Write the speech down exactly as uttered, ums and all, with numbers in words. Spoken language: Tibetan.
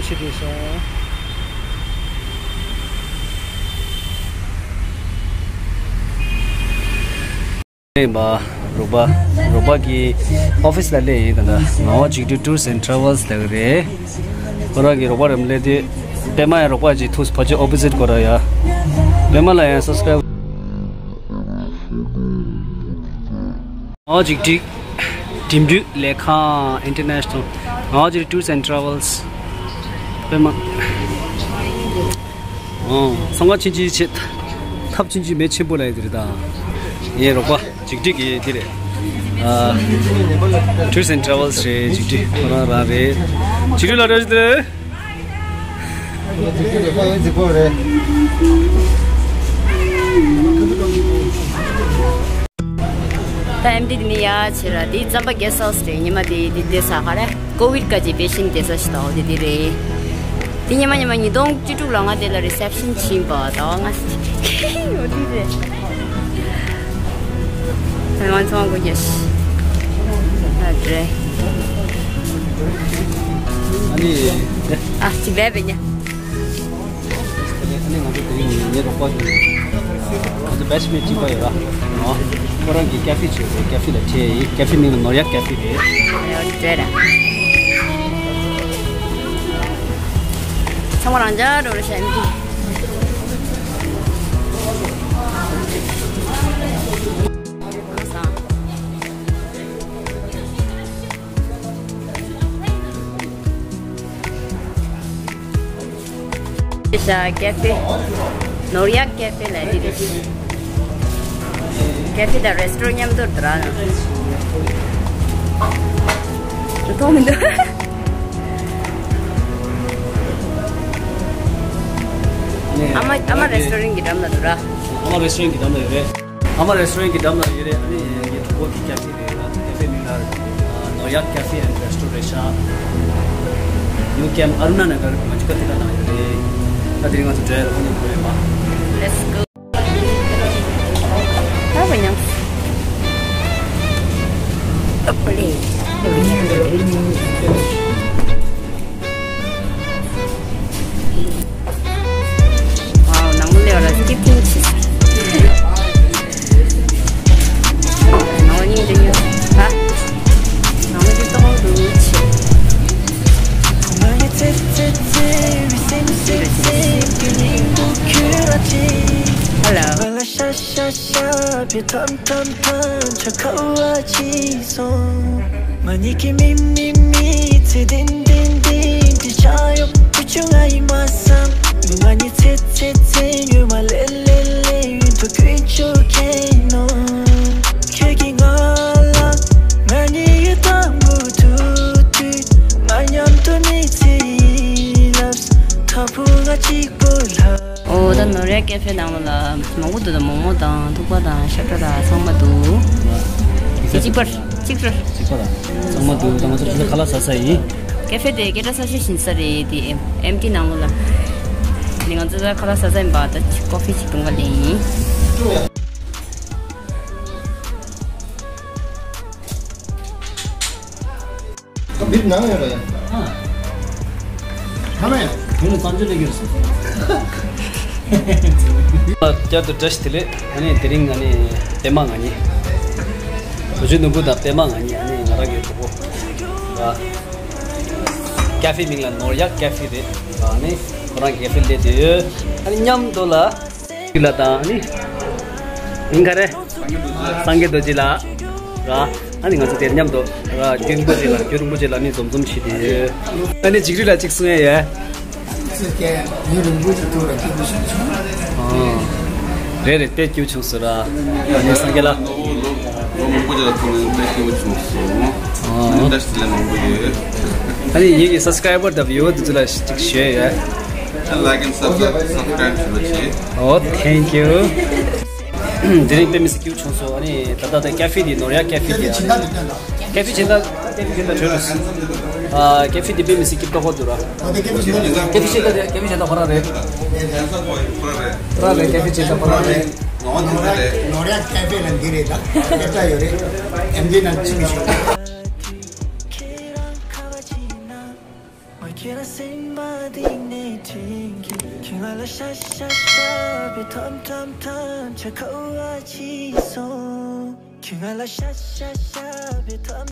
ཕྱིར་རེད་སོང་། ཡིན་པ། རོགས་པ། རོགས་པ་གི་ཨོ་ཕི་སི་ལ་སླེབས་ཡིན། ད་ལྟ་ངག་དབང་འཇིགས་བྲལ་Tours and Travels ལབ་ཀྱི་རེད། ཁོ་རང་གི་རོགས་པ་རེད་སླེབས་དུས། པད་མ་ཡང་རོགས་པ་ཅིག་ཐུག་ཕ་ཆོས་ཨོ་པོ་སིཊ་ཁོ་རང་ཡ། པད་མ་ལ་ཡང་སབ་སི་ཀ་རའིབ། ངག་དབང་འཇིགས་བྲལ་འགྲིམ་འགྲུལ་ལས་ཁང་International། ངག་དབང་འཇིགས་བྲལ་Tours and Travels། པད་མ། ཨོ། འཚང་ཁ་ཆེན་ཆེན་བྱེད། ཐབས་ཆེན་ཆེན་མེ་ཆེན་པོ་ལ་ཡི་དེ་རེད་ད། ངའི་རོགས་པ་འཇིགས་བྲལ་གྱི་དེ་རེད། ཨ། Tours and Travels རེད། འཇིགས་བྲལ་ཁོ་རང་རང་རེད། འཇིགས་བྲལ་ལ་རེད་དེ། ད་ཨེམ་ཊི་དེ་ནི་ཡ་ཆེ་ར། དེ་རྩམ་པ་གེ་སི་ཧའུ་སི་རེད། ཉི་མ་དེ་དེ་བསྡད་ས་ག་རེ། ཀོ་བིཌ་སྐབས་ཀྱི་པེ་ཤེན་ཊི་བསྡད་ས་ཞིག་དང་དེ་དེ་རེད། དེ་ཉི་མ་ཉི་མ་ཉིས་སྟོང་བཅུ་དྲུག་ལ་ང་དེ་ལ་རི་སེབ་ཤན་ཕྱིན་པ་ད་ང་འོ་དེ་རེད། ང་ཚོ་ང་གོ་རྒྱུ་ཞིག་ཨ་རེད། ཨ་ནི། ཨ་ཅི་བས་བས་ཉ། ཨ་ནི་ང་ཚོ་དེ་རིང་ངའི་རོགས་པ་ཞིག་ང་ཚོ་batchmate གཅིག་པ་ཡོད་ར། ཨོ། ཁོ་རང་གིས་ཀ་ཧྥེ་བྱས་རེད། ཀ་ཧྥེ་ལ་ཁྲིད་ཡིན། ཀ་ཧྥེ་མིང་ལ་ནོར་ཡག་ཀ་ཧྥེ་རེད། ཡོད་རེད། ཚང་མ་རང་འཇགས་འགྲོ་རེད་ཤག་ཨེམ་ཊི། ཤ་ཀ་ཧྥེ། ནོར་ཡག་ཀ་ཧྥེ་ལ་འདི་རེད། ཀ་ཧྥེ་དང་རེ་སི་ཊོ་རན་མཉམ་དུ་འདྲ་ན། མཐོང་མི་འདུག་ཨ་མ་ཨ་མ་རེ་སི་ཊོ་རན་གྱི་འགྲམ་ལ་འདུག་ར། ཨ་མ་རེ་སི་ཊོ་རན་གྱི་འགྲམ་ལ་ཡོད་རེད། ཨ་མ་རེ་སི་ཊོ་རན་གྱི་འགྲམ་ལ་ཡོད་རེད། ཨ་ནི་ངའི་གྲོགས་པོ་གི་ཀ་ཧྥེ་རེད་ལ། ཀ་ཧྥེ་མིང་ལ་ནོར་ཡག་ཀ་ཧྥེ་ཨེན་ཌི་རེ་སི་ཊོ་རེད་ཤག་ནིའུ་ཀེམ་ཨ་རུ་ན་ནཱ་གར་མ་ཅི་ཀ་དེ་ག་ནང་ཡོད་རེད། ད་དེ་རིང་ང་ཚོ་འགྲོ་ཡ་རེད། ཁོང་ཚོ་འགྲོ་ཡ་མ། Let's go. ད་བ་ཉམས། ཨ་པ་ལེ། ཝའོ། ནང་མི་ལས་བ་ལ་སྐྱིད་ཐིང་ཆི། ནང་མི་གཉིས་འདི་ཉོ། ཧ། ནང་མི་འདི་ཏོག་རུ་ཆི། Hello། ང་ལ་ཤ་ཤ་ཤ་བྱེད་ཐམ་ཐམ་ཐམ་ཆ་ཁ་བ་ཅི་སོང་། ང་གཉིས་ཀྱི་མི་མི་མི་ཚེ་བདེན་བདེན་བདེན་གྱི་ཆ་ཡོང་བུ་ཆུང་ང་ཡིན་མ་བསམ། ང་གཉིས་ཚེ་ཚེ་ཚེ་ཡོད་མ་ལེ་ལེ་ལེ་ཡུན་དུ་ཀུན་ཆོ་ཁེན་ནོ། ཁྱེད་ཀྱིས་ང་ལ་ང་གཉིས་ཡོད་དམ་བུ་དུ་དུས་ང་མཉམ་དུ་མི་ཚེ་ལབ་ཁ་བུ་ང་གཅིག་པོ་ལ། ཨོ། ད་ནོར་ཡ་ཀེ་ཧྥེ་ནང་ལ་མང་པོ་འདུག་ད་མོག་མོག་དང་ཐུག་པ་དང་ཤ་བཀྲ་དང་ཚང་མ་འདུག་དེ་གཅིག་པར་གཅིག་པར། གཅིག་པར་ཚང་མ་འདུག་ད་ང་ཚོ་ཁ་ལག་ཟ་ས་ཡིན། ཀེ་ཧྥེ་དེ་སྐད་གྲགས་ས་ཆ་ཞིག་ཡིན་ས་རེད། དེ་ཨེམ་ཊི་ནང་ལ། དེ་ང་ཚོ་ད་ཁ་ལག་ཟ་ས་ཡིན་པ། ད་ཀོ་ཧྥི་ཅིག་འཐུང་ག་ལེན་ཡིན། མིར་ནང་ཡོད་རེད། ཨ། ཁ་མེད། དེ་ནི་བཙན་བྱོལ་ལས་ཀྱི་རེད་སོང་། བསྐྱར་དུ་བཀྲ་ཤིས་བདེ་ལེགས། ཨ་ནི་དེ་རིང་ཨ་ནི་པད་མ་ང་གཉིས། བུ་ཆུང་ནོར་བུ་དང་པད་མ་ང་གཉིས། ཨ་ནི་ང་རང་གི་གྲོགས་པོ། ཀ་ཧྥེ་མིང་ལ་ནོར་ཡག་ཀ་ཧྥེ་རེད། ཨ་ནི་ཁོ་རང་ཀ་ཧྥེ་སླེབས་བསྡད་ཡོད། ཨ་ནི་མཉམ་དུ་ལ། ལ་དང་ཨ་ནི། ཨིན་ག་རེ། སངས་རྒྱས་རྡོ་རྗེ་ལགས། ར། ཨ་ནི་ང་ཚོ་དེར་མཉམ་དུ་ར་རྒྱུན་རིན་པོ་ཆེ་ལ་རྒྱུན་རིན་པོ་ཆེ་ལ་ནི་འཛོམས་འཛོམས་བྱེད་དེ། ཨ་ནི་འཇིགས་རི་ལ་གཅིག་གསུང་ཡ་ཡོད། ཨ། རེད་རེད། དཔེ་སྐྱིད་པོ་བྱུང་སོང་ར། ཨ་ནི་སངས་རྒྱས་ལགས། ལོ་མང་པོ་ཅིག་ལ་ཐུག་ནས་དཔེ་སྐྱིད་པོ་བྱུང་སོང་། ཨ་ནི་བཀྲ་ཤིས་བདེ་ལེགས་མང་པོ་ཡོད། ཨ་ནི་ངེད་ཀྱི་སབ་སི་ཀ་རའི་བར་དང་བིའུ་ཝར་དེ་ཚོ་ལ་གཅིག་ཞུ་ཡ་ཡོད། Like and subscribe, subscribe བྱེད་རོགས་བྱེད། Oh, thank you. དེ་རིང་དཔེ་མི་སྲིད་སྐྱིད་པོ་བྱུང་སོང་། ཨ་ནི་ད་ལྟ་དེ་ཀ་ཧྥེ་དེ་ནོར་ཡག་ཀ་ཧྥེ་དེ། ཀ་ཧྥེ་ཇི་འདྲ་འདུག་ན། ཀ་ཧྥེ་ཇི་འདྲ། ཀ་ཧྥེ་ཇི་འདྲ་བྱོས་རེད། ཨ། ཀ་ཧྥེ་དེ་དཔེ་མི་སྲིད་སྐྱིད་པོ་འདུག་ར། ཀ་ཧྥེ་ཇི་འདྲ་དེ། ཀ་ཧྥེ་ཇི་འདྲ་ཁོ་རང་རེད། ར་རེད། ཀ་ཧྥེ་ཇི་འདྲ་ཁོ་རང་རེད། ནོར་ཡག་ཀ་ཧྥེ་ལ་འདི་རེད་ད། སྐད་གྲགས་ཡོད་རེད། ཨེམ་ཆི་ནང་ཅི་མི་ཤེས། ཁྱེད་རང་སེམས་པ་གཏིང་ནས་དྲན་གི། ཁྱེད་ང་ལ་ཤ་ཤ་ཤ་བའི་ཐམ་ཐམ་ཐམ་ཆ་ཁ་བ་ཆི་སོང་། ཁྱེད་ང་ལ་ཤ་ཤ་ཤ་བའི་ཐམ།